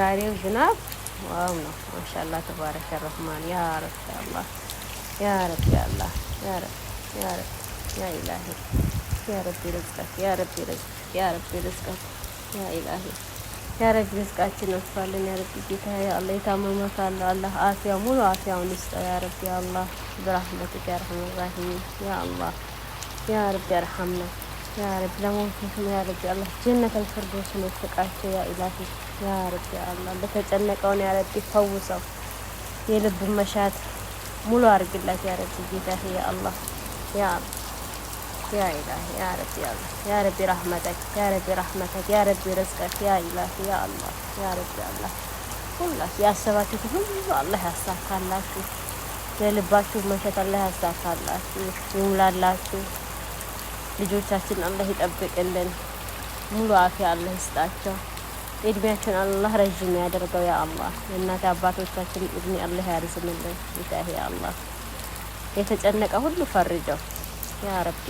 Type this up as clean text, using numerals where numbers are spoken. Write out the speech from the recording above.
የዛሬው ዝናብ wow ነው። ማሻአላህ ተባረከ ረህማን። ያ ረቢ አላህ፣ ያ ረቢ አላህ፣ ያ ረቢ፣ ያ ረቢ፣ ያ ኢላሂ፣ ያ ረቢ ርዝቀክ፣ ያ ረቢ ርዝቅ፣ ያ ረቢ ርዝቀክ፣ ያ ኢላሂ፣ ያ ረቢ ርዝቃችን ወጥፋልን። ያ ረቢ ጌታ ያ አላህ። የታመመ ካለ አላህ አፊያ፣ ሙሉ አፊያውን ይስጠው። ያ ረቢ አላህ፣ برحمتك يا أرحم الراحمين። ያ አላህ፣ ያ ረቢ አርሐምና። ያ ረቢ ለሞቱትም ያ ረቢ አላህ ጀነተል ፊርደውስን ወፍቃቸው። ያ ኢላሂ፣ ያ ረቢ አላህ፣ ለተጨነቀውን ያ ረቢ ፈውሰው፣ የልብ መሻት ሙሉ አድርግላት። ያ ረቢ ጌታ ያ አላህ፣ ያ ያ ኢላሂ፣ ያ ረቢ አላህ፣ ያ ረቢ ረህመተክ፣ ያ ረቢ ረህመተክ፣ ያ ረቢ ርዝቀክ፣ ያ ኢላሂ፣ ያ አላህ፣ ያ ረቢ አላህ፣ ሁላችሁ ያሰባችሁት ሁሉ አላህ ያሳካላችሁ። የልባችሁ መሻት አላህ ያሳካላችሁ፣ ይሙላላችሁ። ልጆቻችን አላህ ይጠብቅልን። ሙሉ አፊያ አላህ ይስጣቸው። እድሜያችን አላህ ረዥም ያደርገው። ያ አላህ፣ የእናት አባቶቻችን እድሜ አላህ ያርዝምልን። ጌታዬ ያ አላህ፣ የተጨነቀ ሁሉ ፈርጀው ያ ረቢ።